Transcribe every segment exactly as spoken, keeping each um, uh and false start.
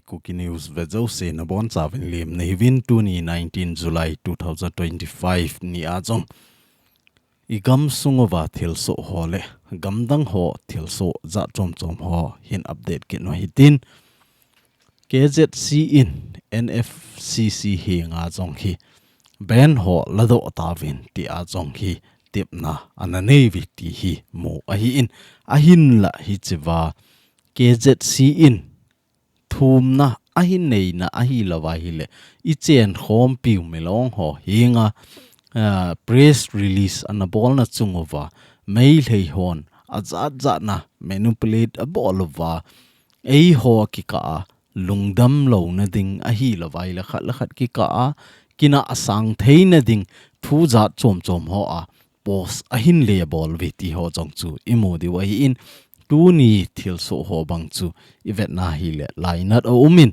Kuki News vejouse nabonchauvin lemna hiuvin, tuni nineteen July two thousand twenty-five nia jong igam sunguva thilsoh ho le gamdang ho thilsoh jat chomchom ho hin update kit u hitin, K Z C in N F C C henga jong hi ban ho ladoh tauvin tia jong hi tepna ana neiuve ti hi mu ahin, ahinla hichea K Z C in thumna ahin neina ahilouva ahile, ichenkhompiu milong ho henga, ah, press release ana bolna chunguva Meitei hon ajatjatna manipulate abol uva, eiho kikah a lungdam louna ding ahilouva ahile khat le khat kikah a kinah asang theina ding thu jat chomchom ho a post ahin lebol uve ti ho jong chu imu diu ahin, tuni thilsoh ho bang chu ivetna hile lainat aumin,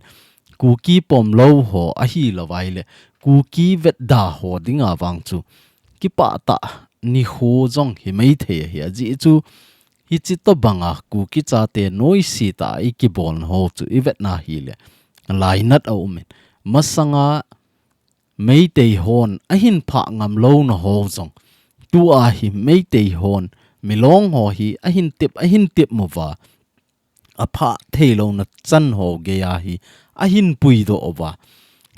Kuki pomlou ho ahilouva ahile Kuki vetda ho dinga vang chu kipah tah nikho jong himai thei ahi, ajeh chu hichi tobanga Kuki chate noise tah a ikibolna ho chu ivetna hile lainat aumin, masanga Meitei hon ahin phah ngam louna ho jong, tua hi Meitei hon milong ho hi ahin tep, ahin tep uva, aphah theilouna chan ho geiya hi ahin puidoh uva.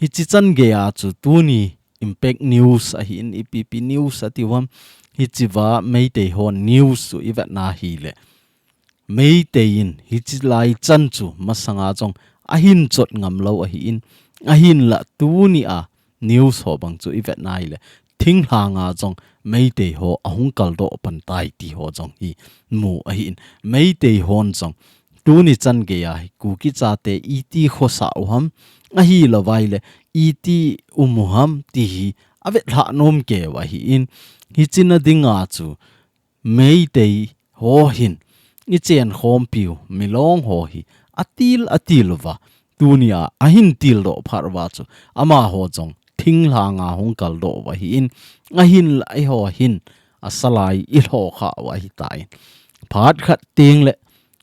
Hichi chan geiya chu tuni Impact News ahin, ipi ipi news atiuvem, hichea Meitei hon news chu ivetna hile Meitei in hichi lai chan chu masanga jong ahin chot ngam lou ahin, ahinla tunia news ho bang chu ivetna hile thinglhanga jong Meitei ho ahung kaldoh pan tai ti ho jong hi mu ahin, Meitei hon jong tuni chan geiya hi Kuki chate iti khosa uham, ahilouva ahile iti um uham ti hi avetlhah nom keiyu ahin, hichina dinga chu Meitei ho hin ichenkhompiu milong ho hi atil atil uva, tunia ahin tildoh phat uva chu amaho jong thinglhanga hung kaldoh u ahin, ahinla eiho hin asalai ilhokhah u ahitan, phat khat tengle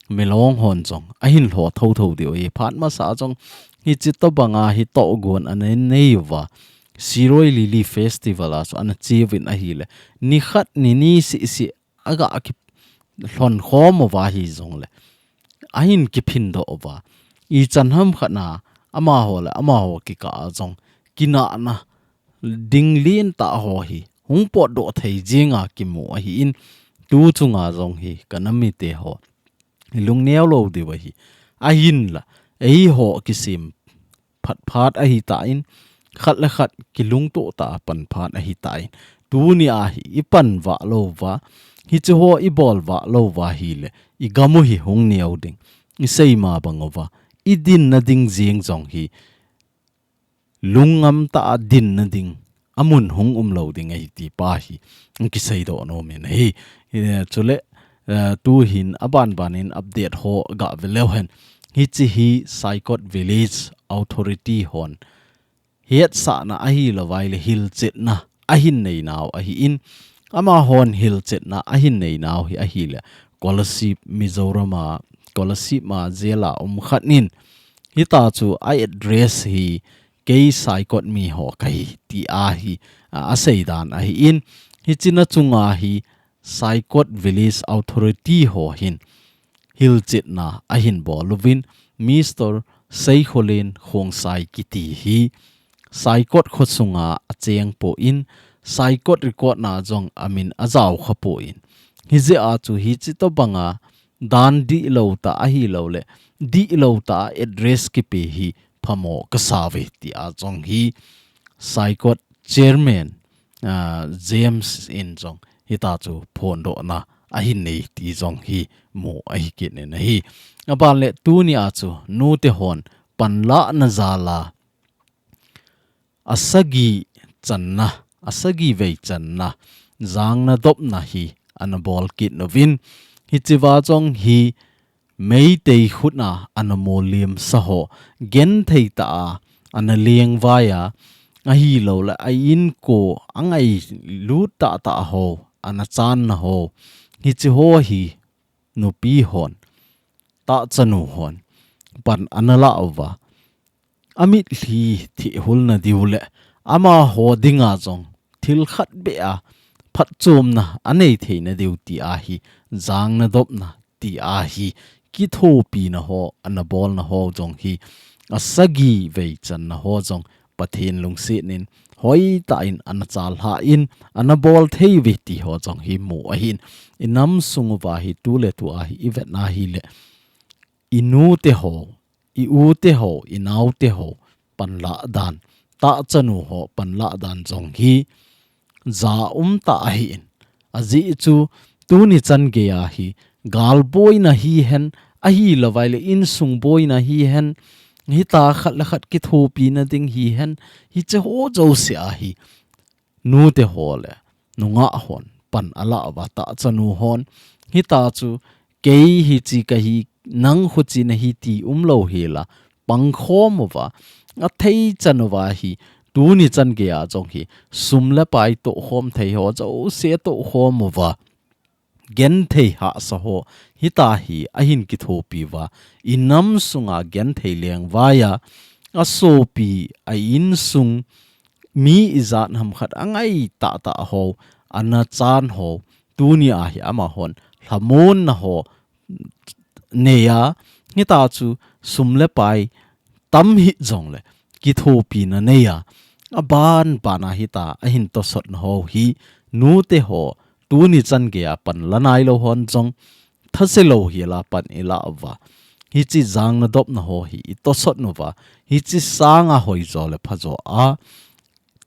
milong hon jong ahin lho thotho diu ahi. Phat masa jong hichi tobanga hi tohgon ana neiuva, Shirui Lily Festival a chu ana cheuvin ahile, nikhat nini sisi aga kilhonkhom uva hijongle ahin kiphindoh uva, ichan ham khatna amaho le amaho kikah a jong kinahna ding lentah ho hi hung potdoh thei jenga kimu ahin, tu chunga jong hi kanam mite ho lungneo lou diu ahi, ahinla eiho kisem phat phat ahitan, khat le khat kilungtoh tah a pan phat ahitan, tunia hi ipan vah louva, hichi ho ibol vah louva ahile igam u hi hung neo ding, isei ma bang uva idinna ding jeng jong hi lungngam tah a dinna ding amun hung umlou ding ahi ti pa hi kiseidoh nomin ahi. Eh, chule, eh, tuhin abanbanin update ho gave leu hen, hichi hi Saikot Village Authority hon hetsahna ahilouva ahile hilchetna ahin neinau ahin, amahon hilchetna ahin neinau hi ahile Kolasib, Mizoram a Kolasib a jail a um khat in, hitia chu a address hi kei Saikot mi ho kahi tia hi, a, aseidan ahin, hichina chunga hi Saikot Village Authority ho hin hilchetna ahin bol uvin, Mister Seikholen Khongsai kiti hi Saikot khosunga acheng poi, Saikot record na jong amin ajaokha poi. Hijeh a chu hichi tobanga dan dihlou tah ahilouleh dihlou tah a address kipe hi phamo kasauve tia jong hi Saikot Chairman, ah, James in jong hitia chu phondohna ahin nei ti jong hi mu ahi kit in ahi. Aban le tunia chu nute hon panlahna jal a asagi channa, asagi vei channa, jangna dopna hi ana bol kit uvin, hichea jong hi Meitei khut a ana molem sa ho, genthei tah a ana lengvai a, ahilouleh a inko angailut tahtah ho, ana channa ho, hichi ho hi nupi hon, tahchanu hon pan ana la uva, amitlhi thihulna diu le amaho dinga jong thil khat beh a phatchomna anei theina diu ti ahi, jangna dopna ti ahi, kithopina ho, ana bolna ho jong hi, asagi vei channa ho jong Pathen lungsetnin hoitah in ana chalhah in, ana bol thei uve ti ho jong hi mu ahin, i nam sung uva hi tu le tu ahi, i vetna hi le, i nu te ho, i u te ho, i nau te ho, panlah dan, tahchanu ho, panlah dan jong hi, ja um tah ahin. Ajeh chu, tuni chan gei a hi, gal boina hihen, ahilou vai le insung boina hihen, hita khat le khat kithopina ding hihen, hiche ho jouse ahi. Nu te ho le, nungah hon, pan alah uva tahchanu hon, hita chu, kei hiche kahi, nang huchi nahi ti umlou hela, pangkhom uva, athei chan uva hi, tuni chan gei a jong hi, sum le pai tohkhom thei ho jouse tohkhom uva, genthei hahsa ho, hita hi ahin kithopi uva, i nam sunga genthei lengvai a, asopi, a insung, mi ijat ham khat angai tahtah ho, ana chan ho, tuni a hi amahon, lhamonna ho, nei a, hita chu sum le pai tam hih jongle, kithopina nei a, aban ban a hita, ahin tosotna ho hi, nu te ho, tuni chan gei a pan la nailou hon jong, thase lou hela pan i lah uva. Hiche jangna dopna ho hi i tosot uva. Hiche sanga hoijo le phajo a,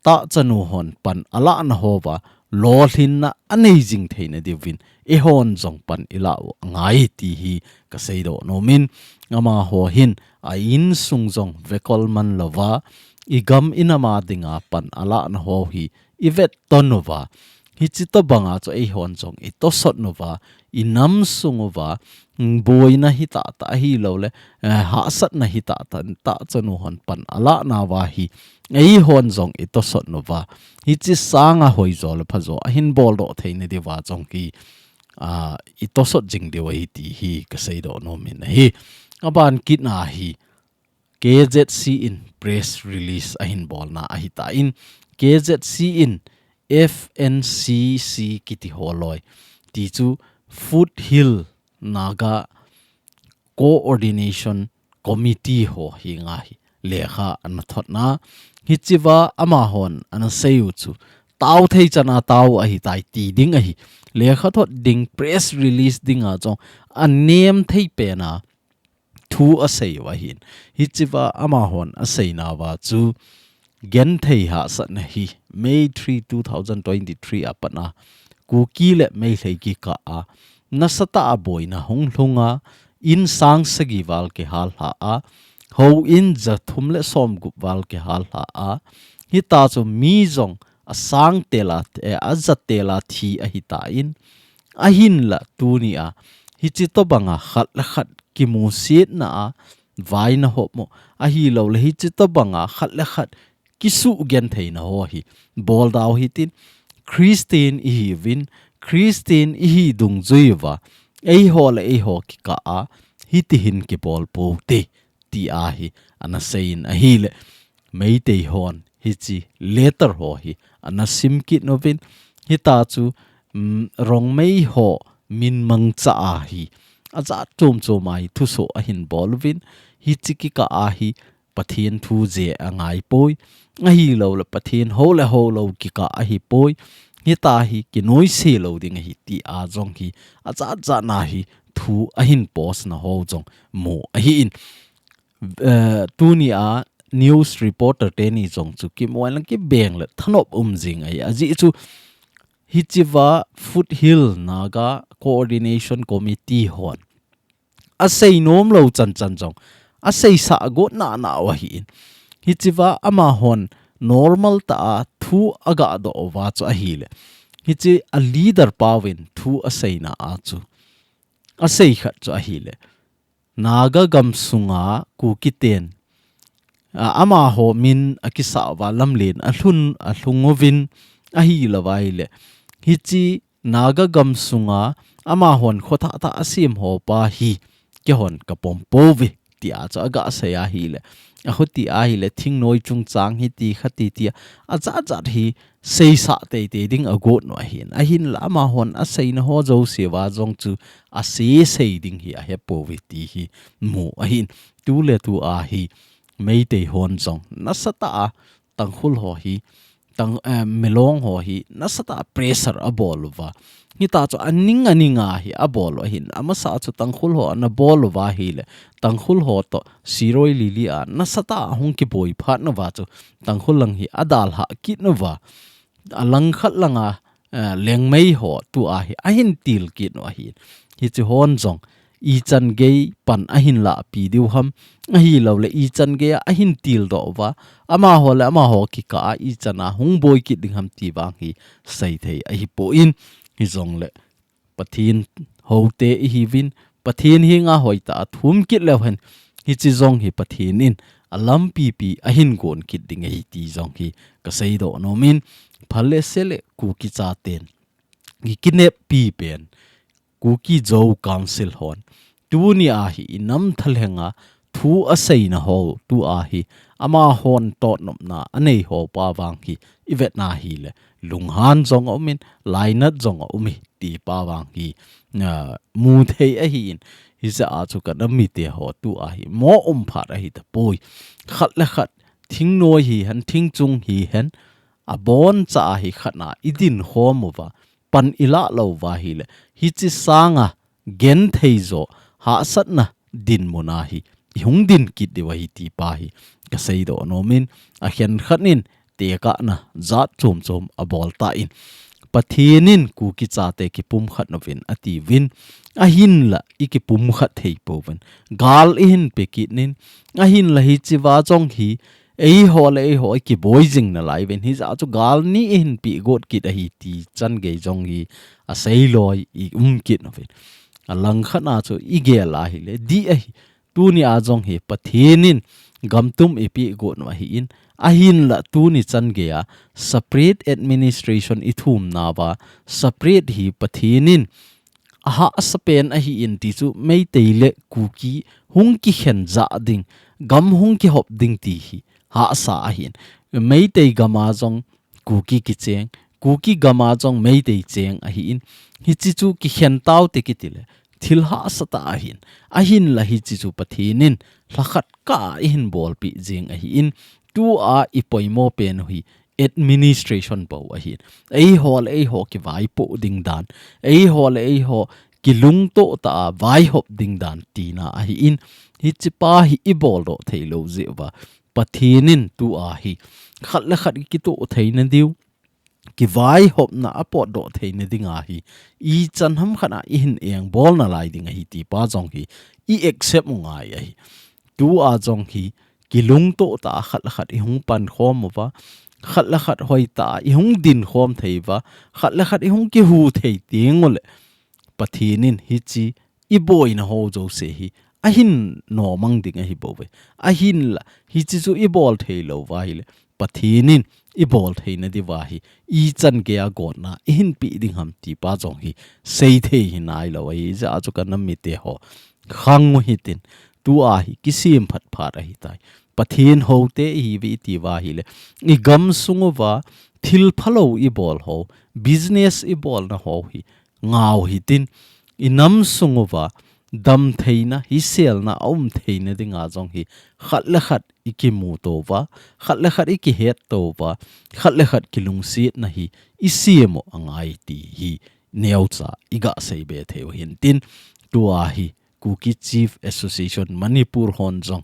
tahchanu hon pan alahna ho uva, lolhinna anei jing theina diuvin, eihon jong pan i lah u angai ti hi kasei doh nom in, amaho hin a insung jong vekol man louva, i gam i nam a dinga pan alahna ho hi i vetton uva. Hiche tobanga chu eihon jong i tosot uva, i nam sung uva, mm, boina hita tah ahilou le, eh, hahsatna hita tah, tahchanu hon pan alahna uva hi, eihon jong i tosot uva. Hiche sanga hoijo le phajo ahin boldoh theina diuva jong hi, a, i tosot jing diu ahi ti hi kasei doh nom in ahi. Aban kit na hi, K Z C in press release ahin bolna ahitan, K Z C in F N C C kiti ho loi, ti chu Foothill Naga Coordination Committee ho henga hi lekha ana thotna, hichea amahon ana seiyu chu, tao thei chana tao ahitai ti ding ahi, lekha thot ding, press release dinga jong anem thei pena thu aseiyu ahin. Hichea amahon aseinauva chu, genthei hahsatna hi May three, two thousand twenty-three a pat a Kuki le Meitei kikah a nasatah a boina hung lhung a, in sang sagi val kihal lha a, houin ja thum le som gup val kihal lha a, hita chu mi jong asang tel a, eh, aja tel a thi ahitan, ahinla tunia hiche tobanga khat le khat kimusetna a vaina hop mo, ahilou le hiche tobanga khat le khat kisugentheina ho hi boldau hitin, Christian ihiuvin, Christian ihi dungjuiuva, eiho le eiho kikah a hiti hin kibol pou te, tia hi ana seiyin ahile, Meitei hon hiche letter ho hi ana sim kit uvin, hita chu, um, Rongmei ho min mangcha a hi ajat chom chom a hi thuso ahin bol uvin, hiche kikah a hi Pathen thu je angai poi, ahilou le Pathen hou le houlou kikah ahi poi, hita hi kinoise lou ding ahi tia jong hi ajat jat na hi thu ahin post na ho jong mu ahin. Eh, tunia news reporter teni jong chu kimu lang kibeng le thanop um jing ahi. Ajeh chu hichea Foothill Naga Coordination Committee hon asei nom lou chan chan jong aseisah got nana u ahin. Hichea amahon normal tah a thu agadoh uva chu ahile, hiche a leader pauvin thu aseina a chu, asei khat chu ahile, Naga gamsunga Kukiten, a, amaho min akisah uva lamlen alhun, alhung uvin, ahilou vai le, hiche Naga gamsunga amahon kho thah thah asem ho pa hi keihon kapom pouve, tia chu agasei ahile, Ahuti ahile thingnoi chungchang hi ti kha ti tia ajat jat hi seisah teitei ding agot u ahin. Ahinla amahon aseina ho jouse uva jong chu ase sei ding hi ahepouve ti hi mu ahin. Tuletu a hi Meitei hon jong nasatah a Tangkhul ho hi Tang, eh, Milong ho hi nasatah a pressure abol uva. Hitachu aning aning a hi abol u ahin. Amasa chu Tangkhul ho anabol uva ahile Tangkhul ho toh Siroi Lily a nasatah a hung kiboi phat nauva chu Tangkhul lang hi adalhah kit nauva. Alangkhat langa, eh, Liangmei ho tua hi ahin til kit u ahin. Hiche hon jong ichan gei pan ahin lahpi diu ham, ahilouleh ichan gei a ahin tildoh uva, amaho le amaho kikah a ichan a hung boi kit ding ham ti vang hi seithei ahipoi. Hijongle Pathen houte ihiuvin, Pathen henga hoitah a thum kit leuhen, hiche jong hi Pathen in alampi pi ahin gon kit ding ahi ti jong hi kaseidoh nomin, phale sele Kuki chaten kikineppi pen Kuki Zo Council hon tunia hi inam thalhenga thu aseina ho tua hi amahon totnopna anei ho pa vang hi ivetna hile lunghan jong aumin, lainat jong aume ti pa vang hi, ah, muthei ahin, hijeh a chu kanam mite ho tua hi mo um phat ahitapoi. Khat le khat thingnoi hihen, thingchung hihen, aboncha a hi khat na idin khom uva, pan ilah lou uva ahile, hiche sanga genthei jo hahsatna dinmun a hi ihung din kit diu ahi ti pa hi kaseidoh nomin, akhenkhat in tekahna jat chom chom abol tan, Pathen in Kuki chate kipumkhat uvin atiuvin, ahinla ikipumkhat thei pouvin, gal ihin pe kit in, ahinla hichea jong hi eiho le eiho ikiboi jing nalai uvin, hijeh a chu gal ni ihin pe got kit ahi ti chan gei jong hi aseiloi i um kit uvin. Alangkhat a chu igel ahile dih ahi, tunia jong hi Pathen in gamtum ipe got u ahin, ahinla tuni chan gei a separate administration ithum nauva, separate hi Pathen in ahahsa pen ahin ti chu Meitei le Kuki hung kikhen jah ding, gam hung kihop ding ti hi hahsa ahin. Meitei gam a jong Kuki kicheng, Kuki gam a jong Meitei cheng ahin, hiche chu kikhen taute kiti le thil hahsa tah ahin. Ahinla hiche chu Pathen in lhakhat kah a eihin bolpeh jing ahin, tua ipoimo pen u hi administration bou ahin. Eiho le eiho kivaipoh ding dan, eiho le eiho kilungtoh tah a vaihop ding dan tina ahin, hiche pa hi iboldoh thei lou jeh uva Pathen in tua hi khat le khat ikitoh theina diu, kivaihopna apotdoh theina dinga hi ichan ham khat a ihin engbol nalai ding ahi ti pa jong hi i accept u ngai ahi. Tua jong hi kilungtoh tah a khat le khat ihung pankhom uva, khat le khat hoitah a ihung dinkhom thei uva, khat le khat ihung kihu thei teng ule Pathen in hiche iboina ho jouse hi ahin nomang ding ahi bouve. Ahinla hiche chu ibol thei lou uva ahile Pathen in ibol theina diuva hi ichan gei a gotna ihin pe ding ham ti pa jong hi seithei hi nailou ahi, hijeh a chu kanam mite ho khang u hitin, tua hi kisem phat phat ahitai. Pathen houte ihiuve iti uva ahile igam sung uva thil phalou ibol ho, business ibolna ho hi ngau hitin, inam sung uva damtheina, hiselna aum theina dinga jong hi khat le khat ikimuto uva, khat le khat ikihetto uva, khat le khat kilungsetna hi isem u angai ti hi neocha iga seibe thei u hintin, tua hi Kuki Chief Association Manipur hon jong,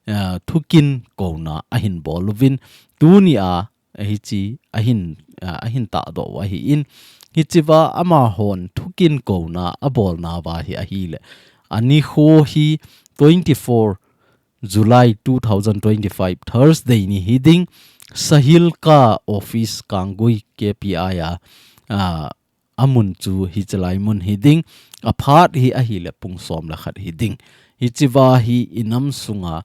ah, thukin kouna ahin bol uvin, tunia hiche ahin, ah, ahin tahdoh u ahin, hichea amahon thukin kouna abolnauva hi ahile, anikho hi twenty-four July two thousand twenty-five Thursday ni hiding, Sahilka office Kanggui K P I a, ah, amun chu hichelai mun hiding, aphat hi ahile pung som le khat hiding. Hichea hi inam sunga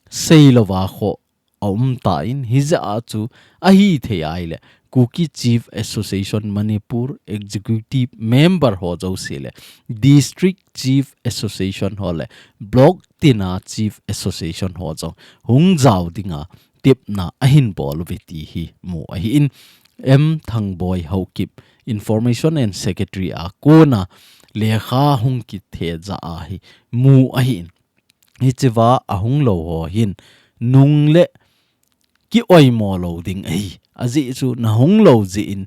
seilouva kho aum tan, hijeh a chu ahithei ahile Kuki Chief Association Manipur Executive Member ho jouse le, District Chief Association ho le, Block tina Chief Association ho jong hung jao dinga tepna ahin bol uve ti hi mu ahin, M Thangboi Haokip Information and Secretary a kona lekha hung kithejah a hi mu ahin. Hichea ahung lou ho hin nung le ki-oimo lou ding ahi. Ajeh chu nahung lou jeh in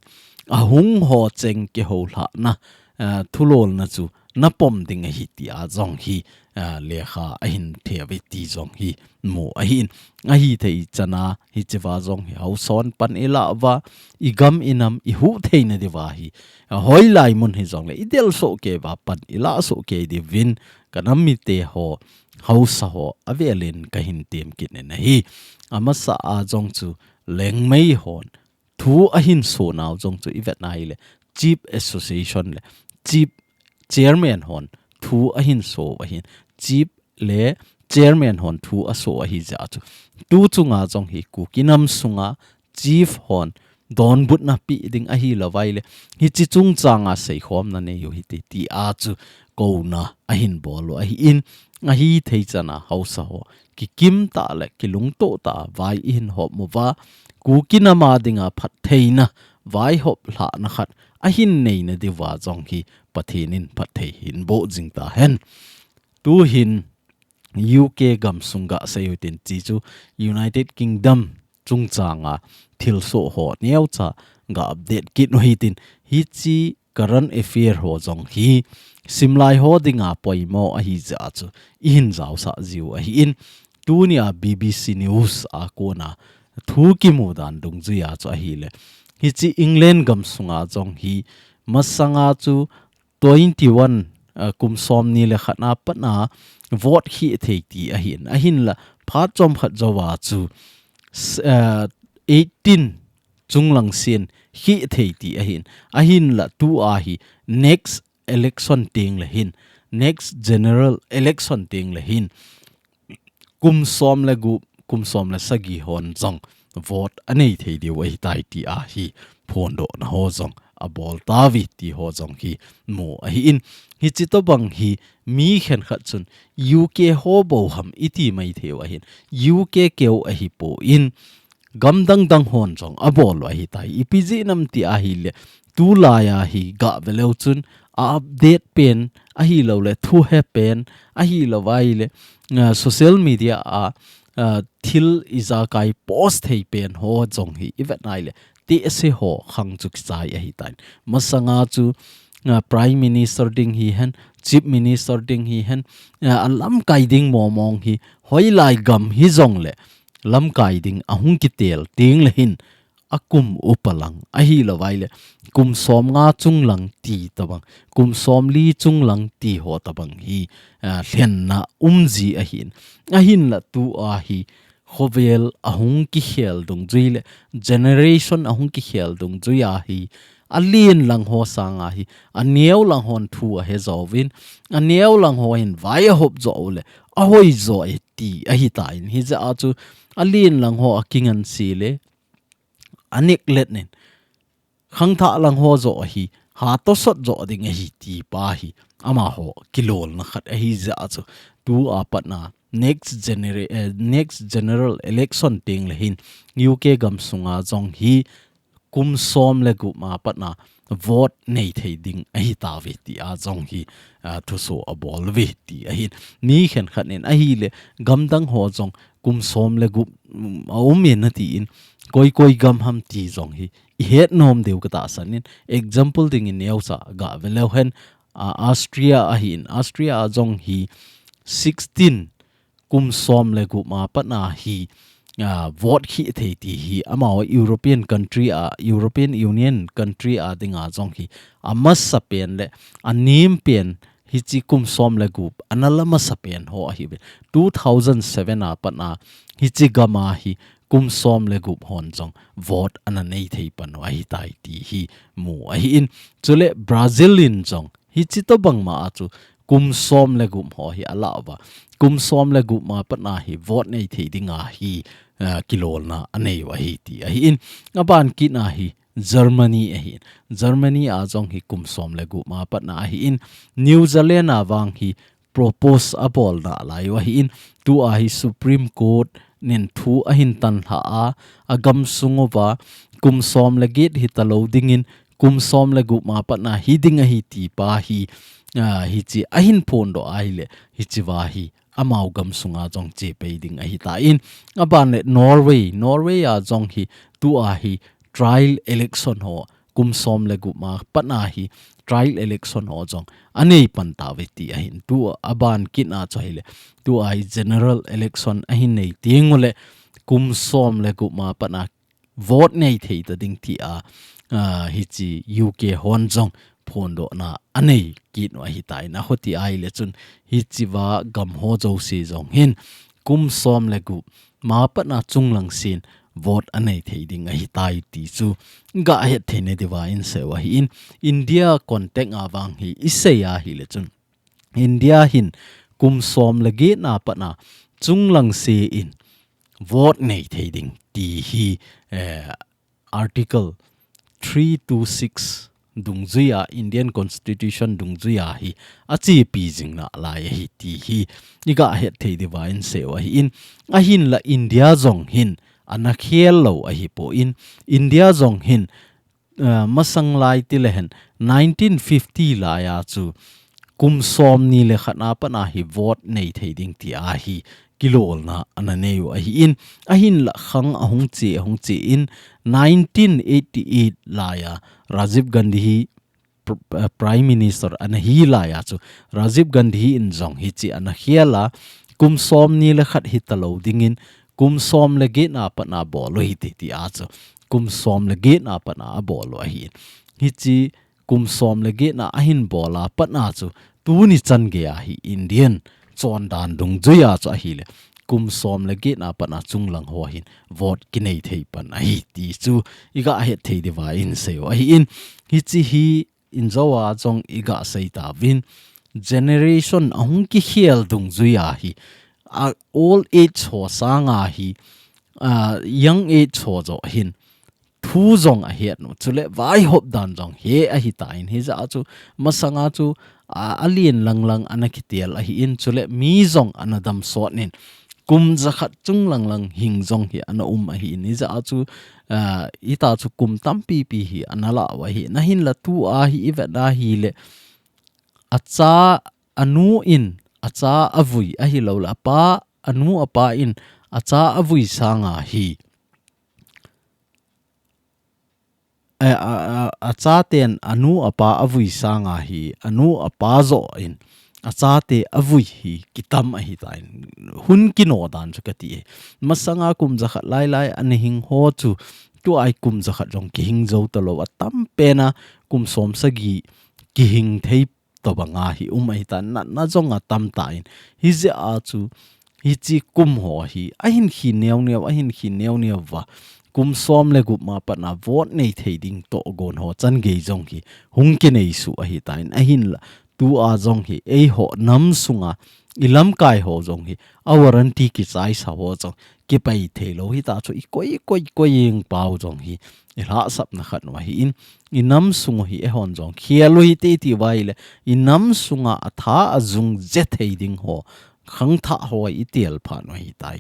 ahung ho cheng kihoulhahna, ah, thulolna chu napom ding ahi tia jong hi, ah, lekha ahin theuve ti jong hi mu ahin. Ahithei chana hichea jong hi haosa hon pan ilah uva, igam inam ihuh theina diuva hi, ah, hoilai mun hijongle idel soh kei uva pan ilah soh kei diuvin kanam mite ho, haosa ho avelin kahin tem kit in ahi. Amasa a jong chu Liangmai hon thu ahin so nau jong chu ivet na hile, Chief Association le Chief Chairman hon thu ahin so ahin, Chief le Chairman hon thu aso ahi jeh a chu tu chunga jong hi Kuki nam sunga Chief hon donbutna pe ding ahilou vaile, hiche chungchanga seikhomna nei u hite tia chu kouna ahin bol u ahin, ahithei chana haosa ho kikim tah le kilungto tah a vai ihin hom uva, Kuki nam a dinga phattheina, vaihop lhahna khat ahin neina diuva jong hi Pathen in phatthei hin boh jing tahen. Tuhin U K gamsung gasei u hitin, hiche chu United Kingdom chungchanga thilsoh ho neocha ga update kit u hitin, hiche current affair ho jong hi simlai ho dinga poimo ahi jeh a chu ihin jaosah jiu ahin, tunia B B C News a kona thu kimu dan dungjuia chu ahile, hiche England gamsunga jong hi masanga chu twenty-one, ah, kum somni le khat na pat na vote khehthei ti ahin, ahinla phat chomkhat jouva chu s-, ah, eighteen chunglang sen khehthei ti ahin, ahinla tua hi next election tengle hin, next general election tengle hin, kum som le gup, kum som le sagi hon jong vote anei thei diu ahitai tia hi phondohna ho jong abol tauve ti ho jong hi mu ahin, hiche tobang hi mi khenkhat chun U K ho bou ham iti mai theiu ahin, U K keu ahipon, gam dang dang hon jong abol u ahitai. Ipi jeh ham ti ahile, tulai a hi gave leu chun a update pen, ahilouleh thu he pen, ahilou vaile, ah, social media a, ah, thil ijakai post thei pen ho jong hi ivet na hile, tehse ho khang chu kichai ahitai. Masanga chu, ah, Prime Minister ding hihen, Chief Minister ding hihen, ah, alamkai ding mong mong hi, hoilai gam hijongle lamkai ding ahung kitel tengle hin, akum upa lang, ahilou vaile, kum somnga chunglang ti tobang, kum somli chunglang ti ho tobang hi, ah, lhenna umji ahin. Ahinla tua hi, khovel ahung kikhel dungjui le, generation ahung kikhel dungjuia hi, alen lang ho sanga hi, aneo lang hon thu ahe jouvin, aneo lang ho hin vai ahop jou le, ahoi jo e ti ahitan, hijeh a chu, alen lang ho akinganse le, a neglect nin, khangthah lang ho joh hi, hatosot joh ding ahi ti pa hi, amaho kilolna khat ahi jeh a chu, tua pat na next genera-, eh, next general election tengle hin, U K gamsunga jong hi, kum som le gup ma pat na vote nei thei ding ahitauve tia jong hi, ah, thuso abol uve ti ahin. Mi khenkhat nin ahile, gam dang ho jong kum som le gup, um, aum e natin, koi koi gam ham ti jong hi ihet nom diu katahsan in, example dingin neocha gave leu hen, ah, Austria ahin, Austria a jong hi sixteen kum som le gup ma pat na hi, ah, vote khehthei ti hi, amaho European country a, European Union country a dinga jong hi, amasapen le anem pen hiche kum som le gup ana la masapen ho ahiuve. Two thousand seven a pat na hiche gam a hi kum som le gup hon jong vote ana nei thei pan u ahitai ti hi mu ahin. Chule Brazil in jong hiche tobang ma a chu kum som le gup ho hi alah uva, kum som le gup ma pat na hi vote nei thei dinga hi, ah, kilolna anei u ahi ti ahin. Aban kit na hi Germany ahin. Germany a jong hi kum som le gup ma patna ahin. New Zealand a vang hi propose abol nalai u ahin. Tua hi Supreme Court nin thu ahin tan lha a, agam sung uva kum som le get hita lou dingin, kum som le gup ma patna hi ding ahi ti pa hi, a, hichi ahin phondoh ahile, hichi va hi amau gam sunga jong che pei ding ahitan. Aban le Norway, Norway a jong hi tua hi trial election ho, kum som le gup ma patna hi trial election ho jong anei pan tauve ti ahin. Tua aban kit a chu ahile, tua hi general election ahin nei teng ule, kum som le gup ma patna vote nei thei ta ding ti a, a, hichi U K hon jong phondohna anei kit u ahitan, akhoti ahile chun hichi va gam ho jouse jong hin kum som le gup ma patna chunglang sen vote anei thei ding ahitai ti chu ga het theina diuva in sei u ahin. India context a vang hi i sei ahile chun India hin kum som le get na patna chunglang sen vote nei thei ding ti hi, eh, Article three two six dungjuia, Indian Constitution dungjuia hi achepi jing nalai ahi ti hi i ga het thei diuva in sei u ahin. Ahinla India jong hin ana khel lou ahipon, India jong hin, eh, masang lai ti le hen nineteen fifty lai a chu kum som ni le khat na patna hi vote nei thei ding ti ahi kilolna ana nei u ahin. Ahinla khang ahung che, ahung che in nineteen eighty-eight lai a Rajiv Gandhi hi pr-, eh, Prime Minister ana hi lai a chu Rajiv Gandhi in jong hichi ana khel a, kum som ni le khat hita lou dingin kum som le get na patna bol u hite ti a chu kum som le get na patna abol u ahin. Hichi kum som le get na ahin bol a patna chu tuni chan gei a hi Indian chondan dungjuia chu ahile kum som le get na patna chunglang ho hin vote kinei thei pan ahi ti chu i ga het thei diuva in sei u ahin. Hichi hi in jo a jong i ga sei tauvin, generation ahung kikhel dungjuia hi, a, old age ho sanga hi, a, young age ho joh hin thu jong ahet u, chule vaihop dan jong he ahitan, hijeh a chu masanga chu, a, alen lang lang ana kitel ahin, chule mi jong ana dam sot in, kum jakhat chunglang lang hing jong hi ana um ahin, hijeh a chu, a, hita chu kum tampi pi hi ana la u ahin. Ahinla tua hi i vet ahile, acha anu in acha avui ahilou le, apa, anu apa in acha avui sanga hi, eh, a, a, achaten anu apa avui sanga hi, anu apa joh in achate avui hi kitam ahitan, hun kino dan chu kati e. Masanga kum jakhat lai lai ana hing ho chu, tua hi kum jakhat jong kihing jou talou, atam pen a kum som sagi kihing thei tobanga hi um ahitan, natna jong atam tan. Hijeh a chu hichi kum ho hi ahin khin neo neo, ahin khin neo neo uva, kum som le gup ma patna vote nei thei ding tohgon ho chan gei jong hi hung kinei suh ahitan. Ahinla tua jong hi eiho nam sunga i lamkai ho jong hi a warranty kichaisa ho jong kipai thei lou, hita chu i koi, i koi, i koi jeng pau jong hi i lhahsapna khat u ahin, i nam sung u hi eihon jong khel u hite ti uva ahile, i nam sunga atha ajung je thei ding ho, khangthah ho i tel phat u ahitai.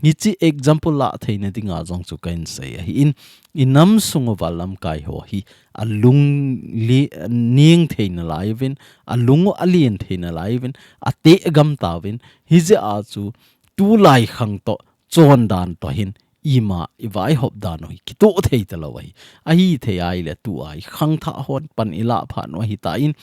Hichi example la theina dinga jong chu kahin sei ahin, i nam sung uva lamkai ho hi alung le, ning thei nalai uvin, alung u alen thei nalai uvin, ateh gam tauvin, hijeh a chu tulai khang toh chondan toh hin ima i vaihop dan u hi kitoh thei talou ahi. Ahithei ahile tua hi khangthah hon pan i lah phat u ahitan,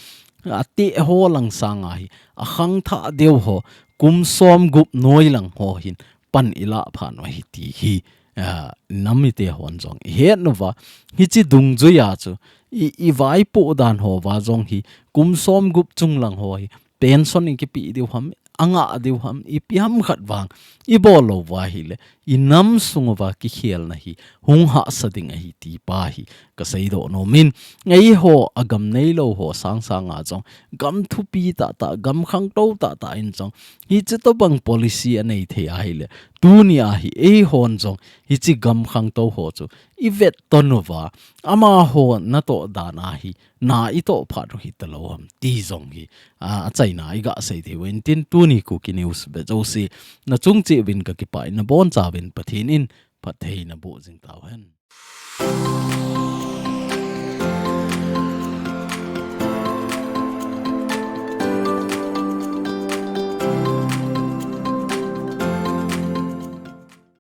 ateh ho lang sanga hi akhangthah deu ho, kum som gup noi lang ho hin pan i lah phat u ahi ti hi, a, nam mite hon jong i het uva, hichi dungjuia chu i, i vaipoh dan ho uva jong hi kum som gup chunglang ho hi pension i kipe diu ham, angah diu ham, ipi ham khat vang i bol lou uva ahile, i nam sung uva kikhelna hi hung hahsa ding ahi ti pa hi ka seidoh nom in, eiho a gam neilou ho sangsang a jong gam thupi tahtah, gam khangtou tahtah in jong hiche tobang policy anei thei ahile, tuni a hi eihon jong hiche gam khangtou ho chu i vetton uva, amaho natoh dan a hi na i toh phat u hitalou ham ti jong hi, a, achaina i gasei thei uvin tin, tuni Kuki News ve jouse, nachung cheh uvin ka kipah in, nabonchauvin Pathen in phatthei naboh jing tauhen.